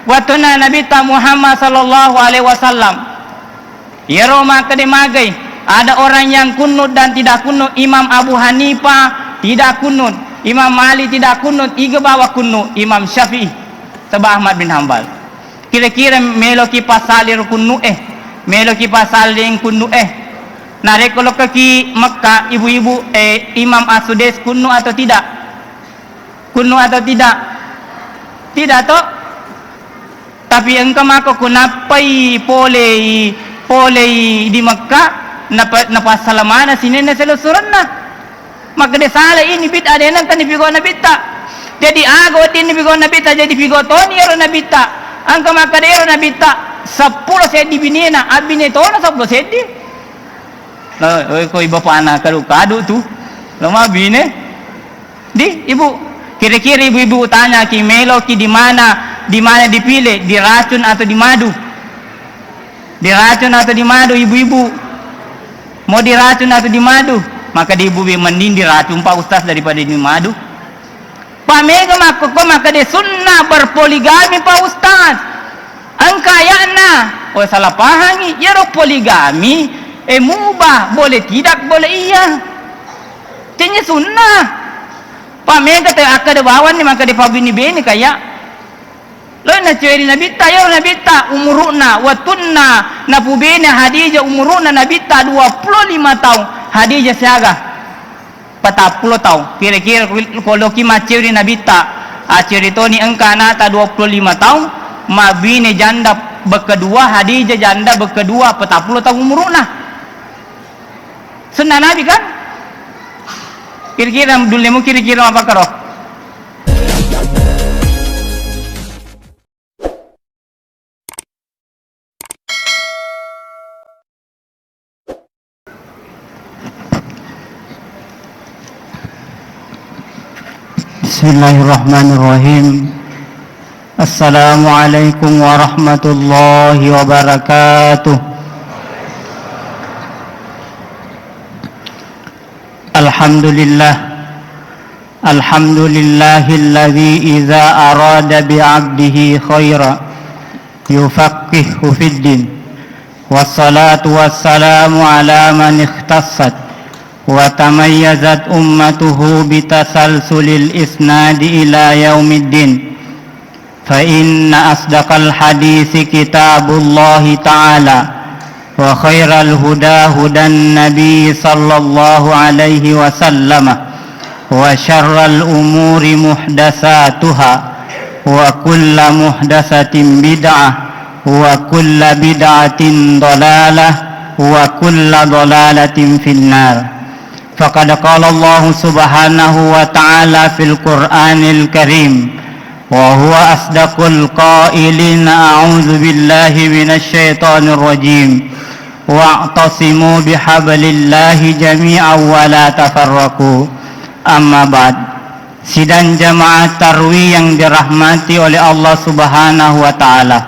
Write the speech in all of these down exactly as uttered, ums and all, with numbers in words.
Wettunna Nabitta Muhammad sallallahu alaihi wasallam, iyaro makkeda magai, ada orang yang kunut dan tidak kunut, Imam Abu Hanifah tidak kunut, Imam Malik tidak kunut, iga bawa kunut, Imam Syafi'i, saba Ahmad bin Hambal. Kira-kira meloki pasali ro kunut e, meloki pasali kunut e. Narekko lokkoki Mekka, ibu-ibu, eh, Imam As-Sudais kunut atau tidak? Kunut atau tidak? Tidak, toh? Tapi engka mako kunappai polei, polei di Mekka, napa-, napassalamana sininna selessurenna. Makkeda sala ini bid'ah, de nengka nipigau Nabitta. Jadi aga wedding nipigau Nabitta, jadi pigau toni ero Nabitta. Engka makkeda ero Nabitta seppulo seddi binena, abbine tono seppulo seddi. Nah, oi, koi bapana kadu-kadu tu. Lo mabine. Di, Ibu, kira-kira ibu-ibu tanyaki, meloki di mana, di mana dipilih, diracun atau di madu? Diracun atau di madu, ibu-ibu? Mau diracun atau di madu? Maka di ibu mending diracun, Pak Ustaz, daripada di madu. Pak, mega makkokko makkeda sunnah berpoligami, Pak Ustaz. Engka aya'na. Oh, salah pahangi. Iyaro poligami, eh, mubah, boleh tidak, boleh iya. Tennya sunnah. Pak, mega te akkeda bawanni makkeda pabini bene kaya. Loi naceweri Nabitta, iyaro Nabitta umuru'na, wettunna napubene Hadijah umuru'na Nabitta dua puluh lima taung. Hadijah siaga? Patappulo taung. Kira-kira ko loki macceweri Nabitta, acceweri toni engka anata dua puluh lima taung, mabine janda bekkedua, Hadijah janda bekkedua, patappulo taung umuru'na. Sunna Nabi kan? Kira-kira dullemu kira-kira mapakkaro? Bismillahirrahmanirrahim. Assalamualaikum warahmatullahi wabarakatuh. Alhamdulillah. Alhamdulillahilladzi idza arada bi'abdihi khaira yufaqqihhu fid din. Wassalatu wassalamu ala man ikhtassat wa tamayyazat ummatuhu bitasalsulil isnadi ila yaumiddin. فإن أصدق الحديث كتاب الله تعالى، وخير الهدى هدى النبي صلى الله عليه وسلم، وشر الأمور محدثاتها، وكل محدثة بدعة، وكل بدعة ضلالة، وكل ضلالة في النار. فقد قال الله سبحانه وتعالى في القرآن الكريم، وهو أصدق القائلين: أعوذ بالله من الشيطان الرجيم، واعتصموا بحبل الله جميعا ولا تفرقوا. أما بعد. Sidang jamaah tarwih yang dirahmati oleh Allah Subhanahu wa Ta'ala.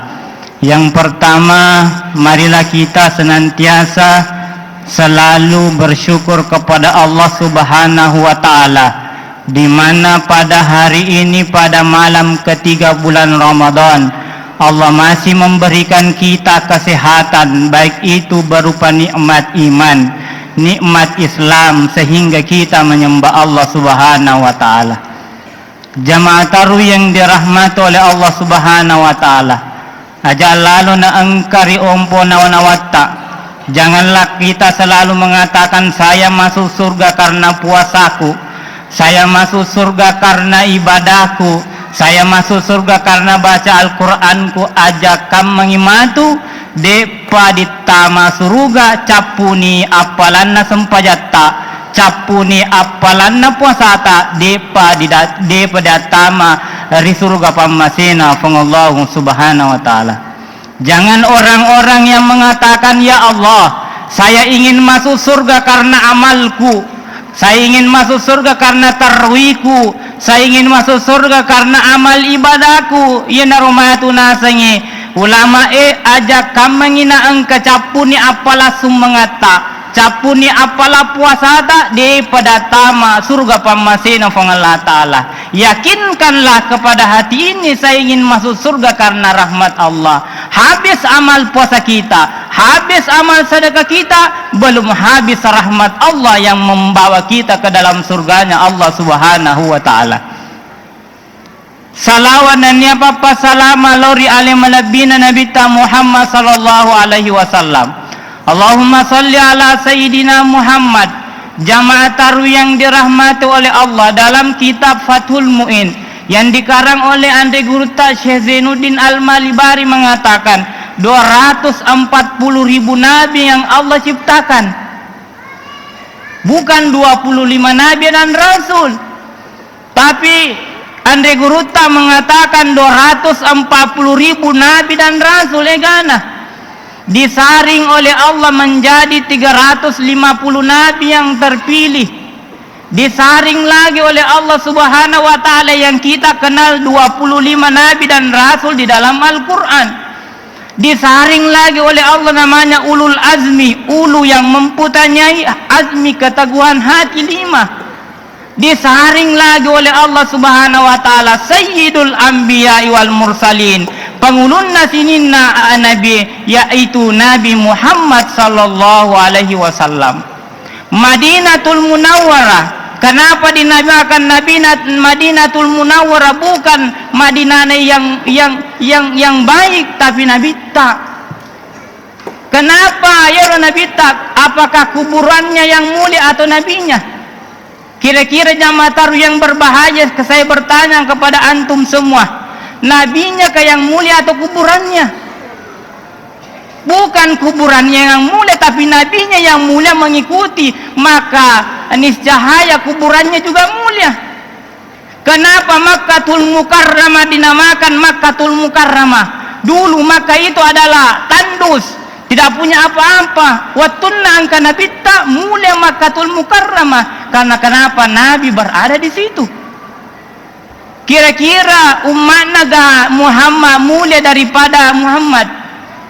Yang pertama, marilah kita senantiasa selalu bersyukur kepada Allah Subhanahu wa Ta'ala, di mana pada hari ini, pada malam ketiga bulan Ramadan, Allah masih memberikan kita kesehatan, baik itu berupa nikmat iman, nikmat Islam, sehingga kita menyembah Allah Subhanahu wa Ta'ala. Jamaah tarwih yang dirahmati oleh Allah Subhanahu wa Ta'ala, aja lalo na engka ri ompo nawa-nawatta. Janganlah kita selalu mengatakan, "Saya masuk surga karena puasaku, saya masuk surga karena ibadahku, saya masuk surga karena baca Al-Quranku." Aja kammengi matu, de'pa dittama suruga cappuni appalanna sempajatta, cappuni appalanna puasata, de'pa dida-, de'pa diattama ri suruga pammasena Puang Allahu Subhanahu wa Ta'ala. Jangan orang-orang yang mengatakan, "Ya Allah, saya ingin masuk surga karena amalku, saya ingin masuk surga karena tarwiku, saya ingin masuk surga karena amal ibadahku." Iyanaro matu nasengnge ulamae, aja kammengi na engka cappuni appala summengatta. Cappuni appala puasata, de pada tama surga pammasena Fuang Allah Ta'ala. Yakinkanlah kepada hati ini, saya ingin masuk surga karena rahmat Allah. Habis amal puasa kita, habis amal sedekah kita, belum habis rahmat Allah yang membawa kita ke dalam surganya Allah Subhanahu wa Ta'ala. Salawat nennia pappasalama lao ri ale malebbina Nabitta Muhammad sallallahu alaihi wasallam. Allahumma salli ala Sayyidina Muhammad. Jamaah tarwih yang dirahmati oleh Allah, dalam kitab Fathul Muin yang dikarang oleh Anre Gurutta Syekh Zainuddin Al-Malibari mengatakan, dua ratus empat puluh ribu nabi yang Allah ciptakan. Bukan dua puluh lima nabi dan rasul. Tapi Anre Gurutta mengatakan dua ratus empat puluh ribu nabi dan rasul, egana. Disaring oleh Allah menjadi tiga ratus lima puluh nabi yang terpilih. Disaring lagi oleh Allah Subhanahu wa Ta'ala yang kita kenal dua puluh lima nabi dan rasul di dalam Al-Quran. Disaring lagi oleh Allah namanya ulul azmi, ulu yang mempunyai azmi, keteguhan hati, lima. Disaring lagi oleh Allah Subhanahu wa Ta'ala Sayyidul Anbiya wal Mursalin, pangulunna sininna nabi, yaitu Nabi Muhammad sallallahu alaihi wasallam. Madinatul Munawwarah. Kenapa dinamakan Madinat-, Madinatul Munawwarah, bukan Madinah yang, yang, yang, yang baik, tapi Nabitta. Kenapa ya Nabitta? Apakah kuburannya yang mulia atau nabinya? Kira-kira jamaah tarwih yang berbahagia, saya bertanya kepada antum semua, nabinya kah yang mulia atau kuburannya? Bukan kuburannya yang mulia, tapi nabinya yang mulia mengikuti, maka niscaya kuburannya juga mulia. Kenapa Makkatul Mukarramah dinamakan Makkatul Mukarramah? Dulu Makkah itu adalah tandus, tidak punya apa-apa. Wattunna engka Nabitta, mulia Makkatul Mukarramah. Karena kenapa? Nabi berada di situ. Kira-kira umatna ga Muhammad mulia daripada Muhammad?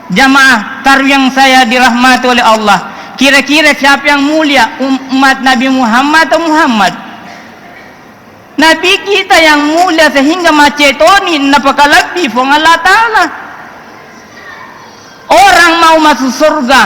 Jamaah tarwih yang saya dirahmati oleh Allah, kira-kira siapa yang mulia, um-, umat Nabi Muhammad atau Muhammad? Nabi kita yang mulia sehingga macetoni napakalebbi Fuang Allah Ta'ala. Orang mau masuk surga,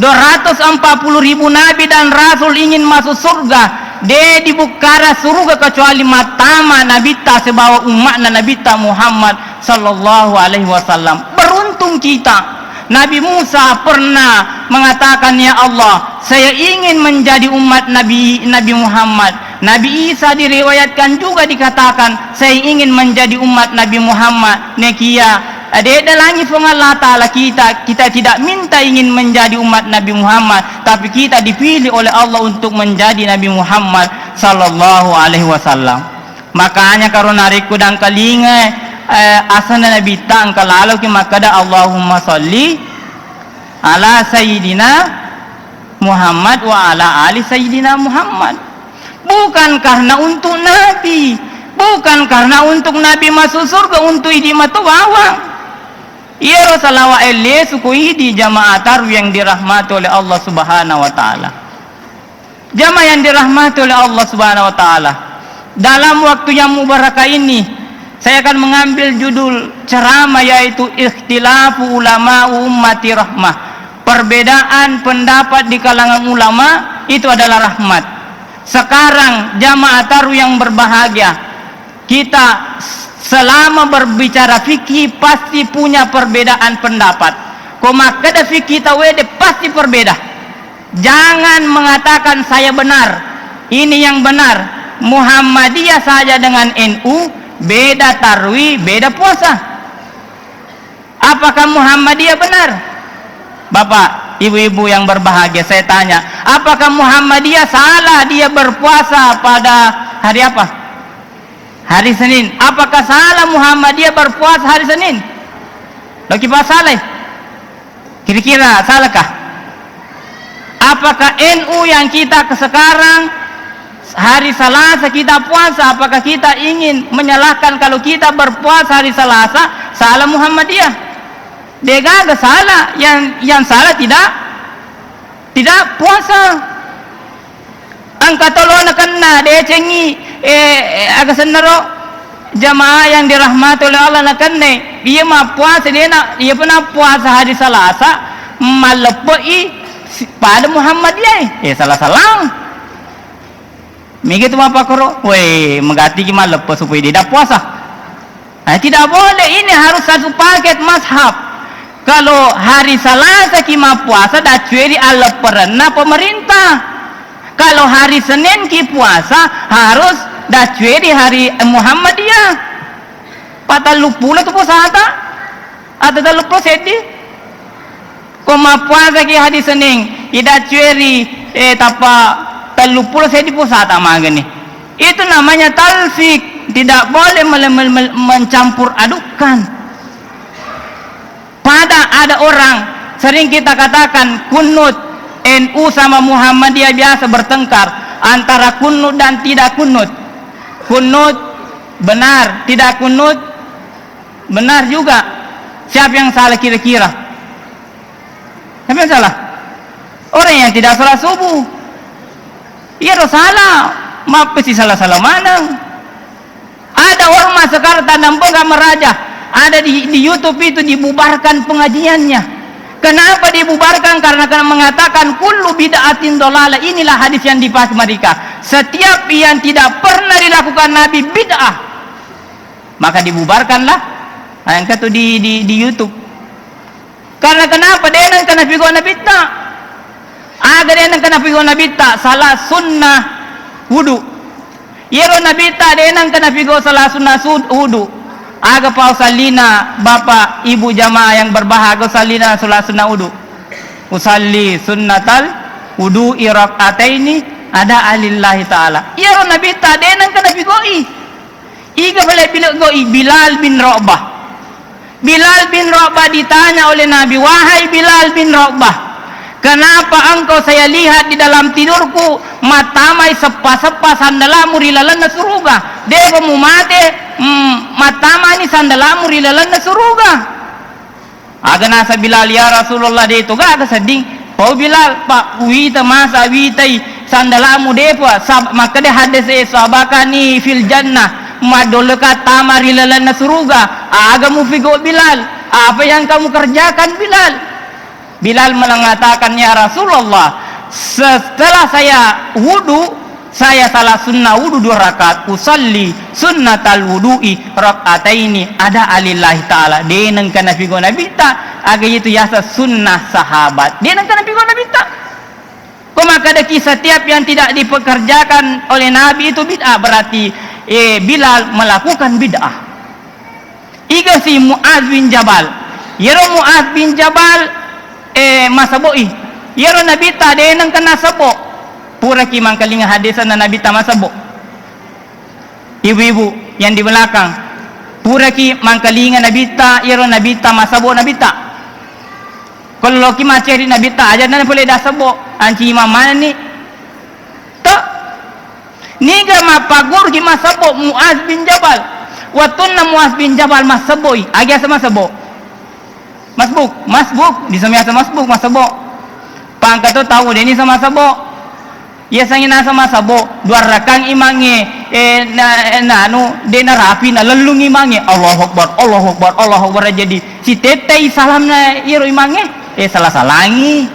dua ratus empat puluh ribu nabi dan rasul ingin masuk surga, de dibukkara surga kecuali mattama Nabitta sibawa umma'na Nabitta Muhammad sallallahu alaihi wasallam. Beruntung kita. Nabi Musa pernah mengatakan, "Ya Allah, saya ingin menjadi umat Nabi, Nabi Muhammad." Nabi Isa diriwayatkan juga dikatakan, "Saya ingin menjadi umat Nabi Muhammad." Nekia, de dalangi Fuang Allah Ta'ala kita, kita tidak minta ingin menjadi umat Nabi Muhammad, tapi kita dipilih oleh Allah untuk menjadi Nabi Muhammad sallallahu alaihi wasallam. Makanya karo narekko dangkalinga, eh, asanna Nabitta, engka laloki makkeda, "Allahumma salli ala Sayyidina Muhammad wa ala ali Sayyidina Muhammad." Bukan karena untuk Nabi, bukan karena untuk Nabi masuk surga, untuk idi mato bawang. Iyaro salawat ellesu ko idi jamaah tarwih yang dirahmati oleh Allah Subhanahu wa Ta'ala. Jamaah yang dirahmati oleh Allah Subhanahu wa Ta'ala, dalam waktu yang mubarakah ini, saya akan mengambil judul ceramah, yaitu Ikhtilafu Ulama Ummati Rahmah. Perbedaan pendapat di kalangan ulama itu adalah rahmat. Sekarang, jamaah tarwih yang berbahagia, kita selama berbicara fikih pasti punya perbedaan pendapat. Ko makkeda fikih tauwede pasti perbeda. Jangan mengatakan saya benar, ini yang benar. Muhammadiyah saja dengan N U beda tarwih, beda puasa. Apakah Muhammadiyah benar? Bapak, ibu-ibu yang berbahagia, saya tanya, apakah Muhammadiyah salah dia berpuasa pada hari apa? Hari Senin. Apakah salah Muhammadiyah berpuasa hari Senin? Loki pa salah. Kira-kira salahkah? Apakah N U yang kita ke sekarang hari Selasa kita puasa, apakah kita ingin menyalahkan kalau kita berpuasa hari Selasa, salah Muhammadiyah? Degaga salah, yang, yang salah tidak Tidak puasa. Engka tolo nakenna, decengi, eh, eh, aga sennaro jamaah yang dirahmati oleh Allah nakennai. Iya mappuasa, dena, iya pernah puasa hari Selasa, malleppe'i si-, pada Muhammadiyah. Eh, salah-salah. Mega tu mappakoro, weh, magatiki malleppe supaya dia tidak puasa. Eh, tidak boleh, ini harus satu paket mazhab. Kalau hari Selasa ki mappuasa, dacueri allepperenna pemerintah. Kalau hari Senin ki puasa, harus dacueri hari Muhammadiyah. Patalluppulo tu puasata, atau telluppulo seddi? Ko mappuasaki hari Senin, idaccueri, eh, tappa telluppulo seddi puasata magani. Itu namanya talfik, tidak boleh mele-, mele-, mele-, mencampur adukkan. Pada ada orang, sering kita katakan, kunut, N U sama Muhammadiyah biasa bertengkar antara kunut dan tidak kunut. Kunut benar, tidak kunut benar juga. Siapa yang salah kira-kira? Siapa yang salah? Orang yang tidak salat subuh. Iyaro salah, mappesi salah-salah maneng. Ada ormas sekarang tandang pegang meraja. Ada di, di YouTube itu dibubarkan pengajiannya. Kenapa dibubarkan? Karena, karena mengatakan kullu bid'atin dolalah. Inilah hadis yang dipakai mereka. Setiap yang tidak pernah dilakukan Nabi bid'ah, maka dibubarkanlah. Nah, yang katu di, di, di YouTube. Karena kenapa? De nengka napigau Nabitta. Aga de nengka napigau Nabitta? Salah sunnah wudu. Iyaro Nabitta de nengka napigau salah sunnah sud-, wudu. Aga pa usallina Bapak Ibu jamaah yang berbahagia, usallina salah sunnah wudu? Usalli sunnatal wudu'i rak'ataini ada'an lillahi ta'ala. Iyaro Nabitta de nengka napigau'i. Iga pale Bilal goi? Bilal bin Rabah. Bilal bin Rabah ditanya oleh Nabi, "Wahai Bilal bin Rabah, kenapa engkau saya lihat di dalam tidurku mattamai seppa-seppa sandalamu ri lalenna suruga? Depa mumate, mm, mattamani sandalamu ri lalenna suruga?" Aga nasa Bilal, "Ya Rasulullah, de to gaga sedding." "Pau Bilal, pa uwita masa witai sandalamu depa, sab-, makkeda hadese, sabakani fil jannah, maddolleka tama ri lalenna suruga." Aga mufigo Bilal? Apa yang kamu kerjakan Bilal? Bilal mengatakan, "Ya Rasulullah, setelah saya wudu, saya salat sunnah wudu dua rakaat, usalli sunnatal wudu'i rak'ataini ada'an lillahi ta'ala." De nengka napigo Nabitta, aga itu yasa sunnah sahabat. De nengka napigo Nabitta. Ko makkedaki setiap yang tidak dipekerjakan oleh Nabi itu bid'ah, berarti, eh, Bilal melakukan bid'ah. Iga si Muaz bin Jabal. Iyaro Muaz bin Jabal, eh, masebbo'i. Iyaro Nabitta de nengka nasebbo. Puraki mangkalinga hadesanna Nabitta masebbo. Ibu-ibu yang di belakang, puraki mangkalinga Nabitta, iyaro Nabitta masebbo Nabitta. Kelloki maceri Nabitta, aja na pole dasebbo, anci imang manenni. To. Niga mappagguru ki masebbo Muaz bin Jabal. Wattunna Muaz bin Jabal masebbo'i, agi asa masebbo? Masbuk, masbuk, disami asa masbuk, masebbo. Pangka to tau deni sama masebbo. Iya sangi nasa masebbo, dua rakang imangnge, eh, na, na anu, de narapi, nalellung imangnge. Allahu Akbar, Allahu Akbar, Allahu Akbar. Jadi, sitettai salamna iyaro imangnge, eh, salah-salangi.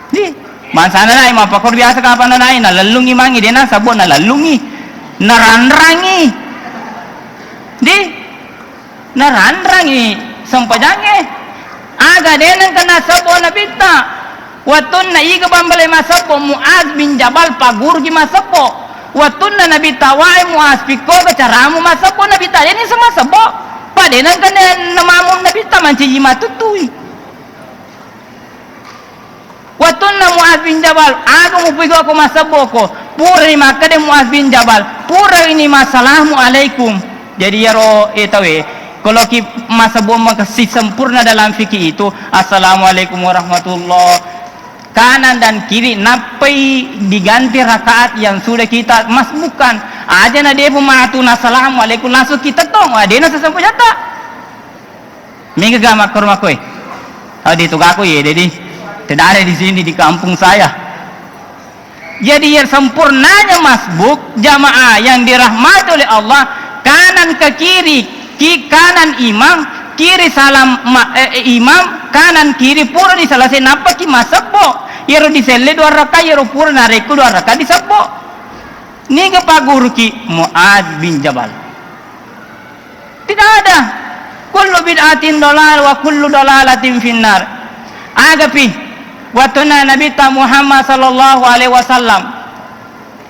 Di, mansana nai, mappakoro biasa kapang nai, nalellung imangnge, de nasebbo, nalellungi, naranrangi. Di, naranrangi sempajangnge. Aga de nengka nasebbo Nabitta. Wattunna iga bambale masebbo, Muaz bin Jabal pagguruki masebbo. Wattunna Nabitta, "Wae Muaz, pikkoga caramu masebbo?" Nabitta, "Deni semasebbo." Pa de nengka ne-, namamu Nabitta mancaji matuttui. Wattunna Muaz bin Jabal, "Aga mupigauko masebboko?" Purani makkeda Muaz bin Jabal, "Pura ini, assalamu alaikum." Jadi iyaro, eh, tauwe, koloki masebbo makessing sempurna dalam fikih itu, "Assalamualaikum warahmatullah." Kanan dan kiri nappai diganti rakaat yang sudah kita masbukkan. Aja na depa matu na assalamualaikum, langsung kita tong, adena sesempo jata. Mega ga makkoro makkoe? Tau di tugaku ye, dedi. Tidak ada di sini di kampung saya. Jadi, yang sempurnanya masbuk, jamaah yang dirahmati oleh Allah, kanan ke kiri, ki-, kanan imam, kiri salam ma-, eh, eh, imam, kanan kiri pura diselesai, nappaki massebbo. Iyaro diselle dua rakaat, iyaro pura narekko dua rakaat disebbok. Niga pagguruki? Muaz bin Jabal. Tidak ada. Kullu bid'atin dolal wa kullu dolalatin finnar. Agapi wattunna Nabitta Muhammad sallallahu alaihi wasallam.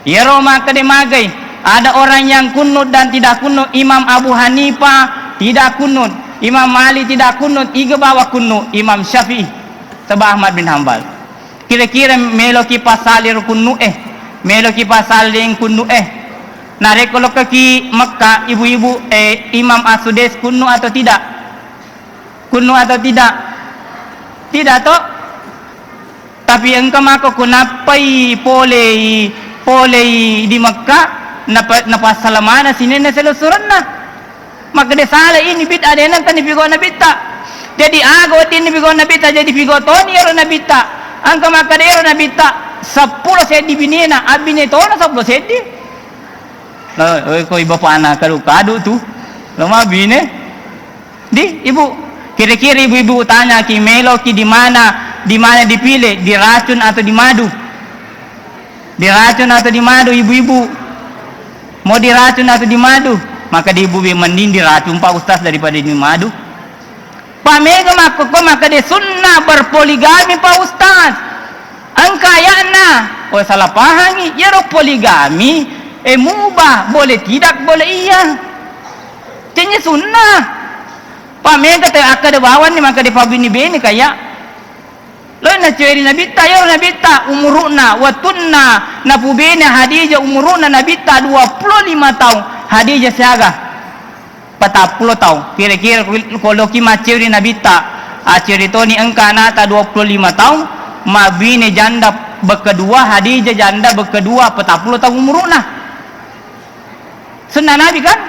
Iyaro makkeda magai, ada orang yang kunut dan tidak kunut, Imam Abu Hanifah tidak kunut, Imam Malik tidak kunut, iga bawa kunut, Imam Syafi'i, sebab Ahmad bin Hambal. Kira-kira meloki pasali ro kunnu'e, meloki pasali kunnu'e. Narekko lokkaki Mekka, ibu-ibu, eh, Imam As-Sudais kunnu atau tidak? Kunnu atau tidak? Tidak, toh? Tapi engka mako kunappai polei, polei di Mekka, napa-, napassalamana sininna selessurenna. Makkeda sala ini bid'ah, de nengka nipigau Nabitta. Jadi aga wedding nipigau Nabitta, jadi pigau toni ero Nabitta. Engka makkeda ero Nabitta seppulo seddi binena, abbine tona seppulo seddi. Nah, eh, koi bapana kadu-kadu tu. Lo mabbine. Di, Ibu, kira-kira ibu-ibu tanyaki, meloki di mana, di mana dipilih, diracun atau dimadu? Diracun atau dimadu, ibu-ibu? Mau diracun atau dimadu? Maka di ibu mending diracun, Pak Ustaz, daripada dimadu. Pak, mega makkokko makkeda sunnah berpoligami, Pak Ustaz. Engka aya'na. Oh, salah pahangi. Iyaro poligami, eh, mubah, boleh tidak, boleh iya. Tennya sunnah. Pak, mega te akkeda bawanni makkeda pabini bene kaya. Loi naceweri Nabitta, iyaro Nabitta umuru'na, wettunna napubene Hadijah umuru'na Nabitta dua puluh lima taung. Hadijah siaga? Patappulo taung. Kira-kira ko loki maceweri Nabitta, aceweri toni engka anata dua puluh lima taung, mabine janda bekkedua, Hadijah janda bekkedua, patappulo taung umuru'na. Sunnah Nabi kan?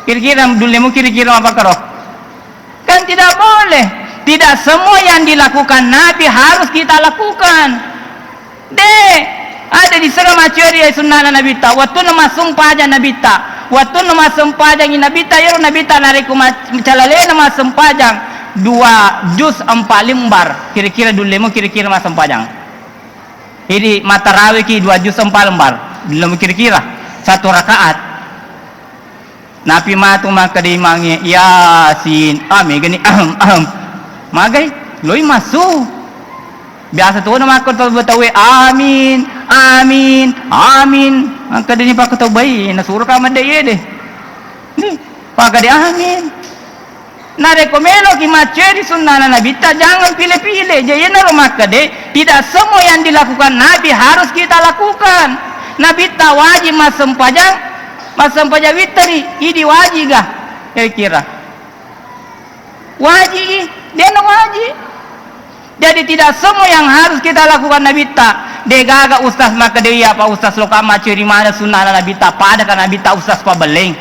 Kira-kira dullemu kira-kira apa karo? Kan tidak boleh. Tidak semua yang dilakukan Nabi harus kita lakukan. De, ada di sera maceri sunnah Nabitta. Waktu nama sumpajang Nabitta. Waktu nama sumpajang Nabitta, ero Nabitta narekko ma-, calale nama sumpajang dua juz empat lembar. Kira-kira dullemu kira-kira masempajang. Jadi, matarawiki dua juz empat lembar, belum kira-kira satu rakaat. Napi matu makkeda imangnge, "Yasin, amin," gani, "Ahem, ahem." Magai, loi massu. Biasa tu na makkeda tau, tau, "Amin, amin, amin." Makkeda ni pakkeda tau bai, nasuro ka madde iye de. Ni, makkeda, "Amin." Narekko meloki maccoeri sunnana Nabitta, jangan pile-pile. Jadi, iyanaro makkeda, tidak semua yang dilakukan Nabi harus kita lakukan. Nabitta wajib massempajang, massempajang witteri, idi wajiga? Kira-kira. Waji'i, dena waji. Jadi, tidak semua yang harus kita lakukan Nabitta. Degaga ustaz makkeda, "Iya, Pak Ustaz, loka maccoeri mana sunnana Nabitta?" Pada ka Nabitta ustaz pabelleng.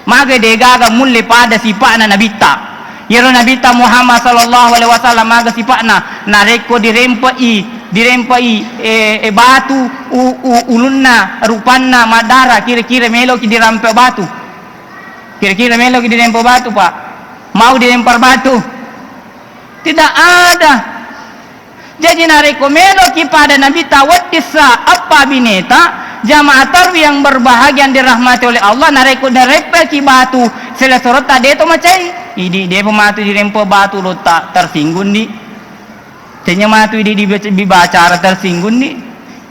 Magai degaga mulle pada sipa'na Nabitta. Iyaro Nabitta Muhammad sallallahu alaihi wasallam maga sipa'na, narekko dirempe'i, dirempe'i, e, e, batu u-, u-, ulunna, rupanna maddara, kira-kira meloki dirampe batu? Kira-kira meloki dirempe batu, Pak? Mau dilempar batu? Tidak ada. Jaji, narekko meloki pada Nabitta weddissa eppa bineta, jamaah tarwih yang berbahagia yang dirahmati oleh Allah, narekko nareppeki batu selesoretta, de to macai. Idi, depa matu dirempe batu lotta, tersinggung di. Tenya matu idi dibac-, dibacara, tersinggung di.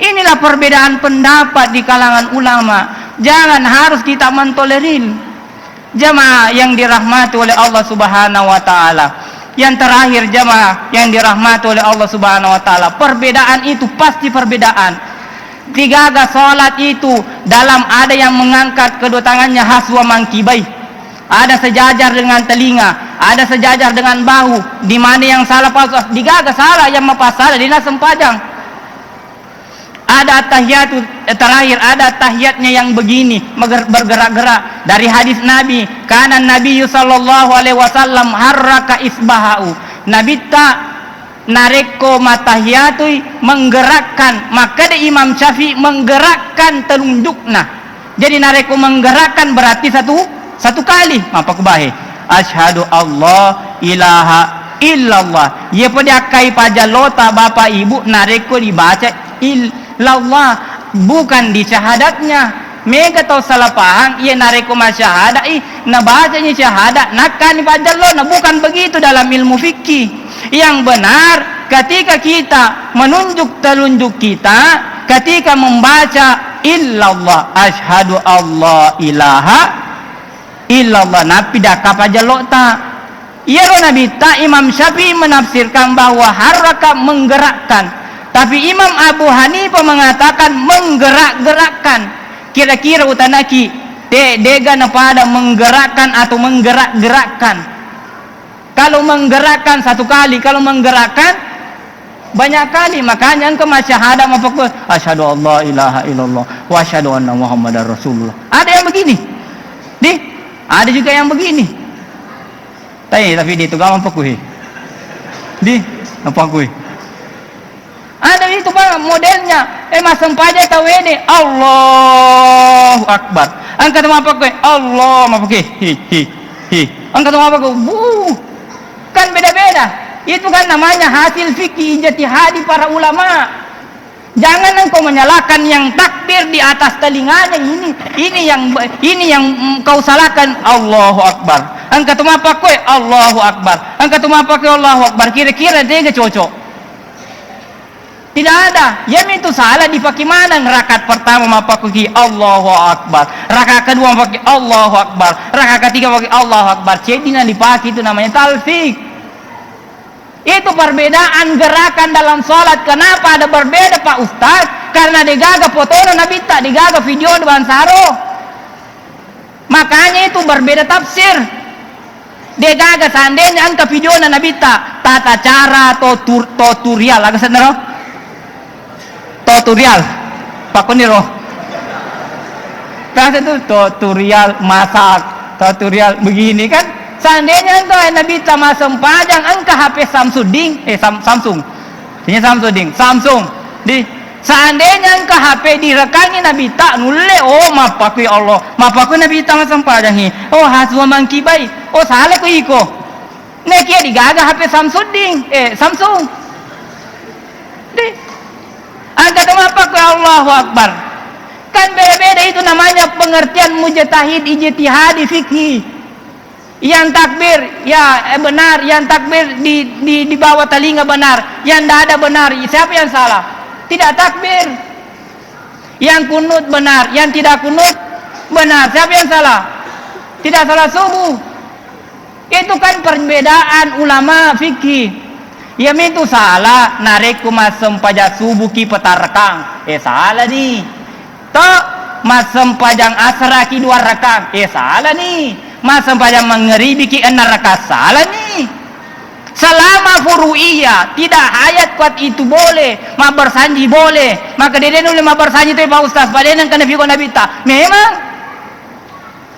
Inilah perbedaan pendapat di kalangan ulama. Jangan harus kita mentolerir. Jamaah yang dirahmati oleh Allah Subhanahu wa Ta'ala. Yang terakhir, jamaah yang dirahmati oleh Allah Subhanahu wa Ta'ala, perbedaan itu pasti perbedaan. Degaga salat itu dalam ada yang mengangkat kedua tangannya haswa mangkibai, ada sejajar dengan telinga, ada sejajar dengan bahu. Di mana yang salah, Pak Ustaz? Degaga salah, yang mapasala dena sempajang. Ada attahiyatu, eh, terakhir, ada tahiyatnya yang begini, meger-, bergerak-gerak. Dari hadis Nabi, kana Nabi sallallahu alaihi wasallam harraka isbahahu. Nabitta Narekko mattahiyatui menggerakkan, makkeda Imam Syafi'i menggerakkan telunjukna. Jadi narekko menggerakkan berarti satu, satu kali. Mappakkubahe. Asyhadu Allah ilaha illallah. Iya podi akkai pajallota Bapak Ibu narekko dibaca illallah, bukan di syahadatnya. Mega tau salah paham, iya narekko masyahada'i, nabacani syahadat, nakkani pajallona. Bukan begitu dalam ilmu fikih. Yang benar, ketika kita menunjuk telunjuk kita, ketika membaca illallah, asyhadu alla ilaha illallah, nappi dakka pajallota. Iyaro Nabitta, Imam Syafi'i menafsirkan bahwa harraka menggerakkan, tapi Imam Abu Hanifah mengatakan menggerak-gerakkan. Kira-kira utanaki, de-, dega napada menggerakkan atau menggerak-gerakkan? Kalau menggerakkan satu kali, kalau menggerakkan banyak kali, makanya engkau masyahada mapakkoi, "Asyhadu alla ilaha illallah wa asyhadu anna Muhammadar Rasulullah." Ada yang begini. Di, ada juga yang begini. Tapi, tapi di itu gak mapakkoi. Di, mapakkoi. Ada itu, Pak, modelnya. Eh, massempajang tawwede, Allahu Akbar. Engka tu mapakkoi, Allah, mapakkoi, hi, hi, hi. Engka tu mapakkoi, wuh. Kan beda-beda. Itu kan namanya hasil fikih ijtihadi para ulama. Jangan engkau menyalahkan yang takbir di atas telinganya ini. Ini yang, ini yang, mm, kau salahkan. Allahu Akbar. Engka tu mapakkoi, Allahu Akbar. Engka tu mapakkoi, Allahu Akbar. Kira-kira tega cocok? Tidak ada. Yamitu salah dipake maneng. Rakaat pertama mappakuki Allahu Akbar. Rakaat kedua mappakuki Allahu Akbar. Rakaat ketiga mappakuki Allahu Akbar. Ceddi na dipake, itu namanya talfik. Itu perbedaan gerakan dalam sholat. Kenapa ada berbeda, Pak Ustaz? Karena degaga fotono Nabitta, degaga video bangsaro. Makanya itu berbeda tafsir. Degaga seandainya engka videona Nabitta, tata cara tutur-, tutorial, aga senna ro? Tutorial. Pakkuniro. Biasa tuh tutorial masak, tutorial begini kan. Seandainya engka Nabitta massempajang, engka H P Samsudin, eh, Sam-, Samsung. Sini Samsudin, Samsung. Di, seandainya engka H P direkangi Nabitta, nulle, oh, mappakui Allah, mappakui Nabitta massempajang hi. Oh, haswa mangkibai. Oh, salah ko iko. Nekia digaga H P Samsudin, eh, Samsung. Di, engka tu mappakui Allahu Akbar. Kan beda-beda itu namanya pengertian mujtahid, ijtihadi, fikhi. Yang takbir, ya, eh, benar, yang takbir di, di, di bawah telinga benar, yang dada benar. Siapa yang salah? Tidak takbir. Yang kunut benar, yang tidak kunut benar. Siapa yang salah? Tidak salah subuh. Itu kan perbedaan ulama fikih. Yamitu salah, narekko massempajang subuh ki petarekang. Eh, salah ni. To, massempajang asraki dua rakang. Eh, salah ni. Massempajang mangeribiki enna rakang. Salah ni. Selama furu'iyah, tidak hayat kuat itu boleh. Mabbersanji boleh. Maka dede nulle mabbersanji tu, Pak Ustaz. Padahal nang kena fiko Nabitta. Memang.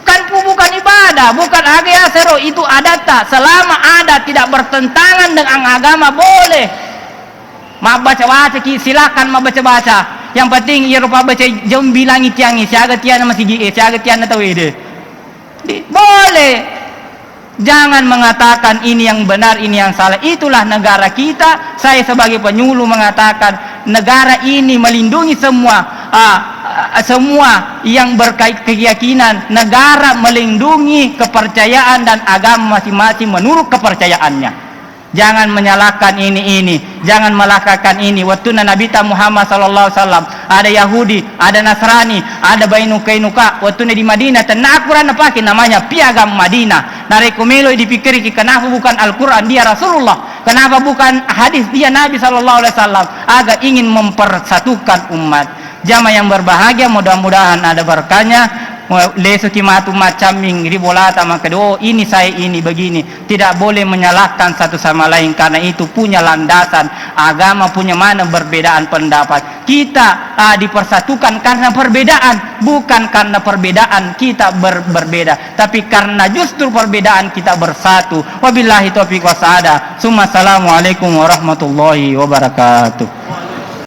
Kan pu-, bukan ibadah, bukan aga yasero, itu adatta. Selama adat tidak bertentangan dengan agama, boleh. Mabbaca-baca ki, silakan mabbaca-baca. Yang penting iyaro pabbaca jombi langi tiangi, siaga tianna masigi, eh, siaga tianna tawede. Di-, boleh. Jangan mengatakan ini yang benar, ini yang salah. Itulah negara kita. Saya sebagai penyuluh mengatakan negara ini melindungi semua, ah, ah, semua yang berkait keyakinan. Negara melindungi kepercayaan dan agama masing-masing menurut kepercayaannya. Jangan menyalahkan ini, ini. Jangan menyalahkan ini. Wettunna Nabitta Muhammad sallallahu alaihi wasallam, ada Yahudi, ada Nasrani, ada Banu Qainuqa. Wettunna di Madinah, tenna Al-Quran napake, namanya Piagam Madinah. Narekko meloi dipikkiriki, kenapa bukan Al-Quran dia Rasulullah? Kenapa bukan hadis dia Nabi sallallahu alaihi wasallam? Agar ingin mempersatukan umat. Jamaah yang berbahagia, mudah-mudahan ada berkahnya. Lesuki matu maccamming ri bolata makkeda, "Oh, ini saya ini begini." Tidak boleh menyalahkan satu sama lain, karena itu punya landasan agama, punya mana perbedaan pendapat. Kita, ah, dipersatukan karena perbedaan, bukan karena perbedaan kita ber-, berbeda, tapi karena justru perbedaan kita bersatu. Wabillahi taufiq wasada. Summa assalamualaikum warahmatullahi wabarakatuh.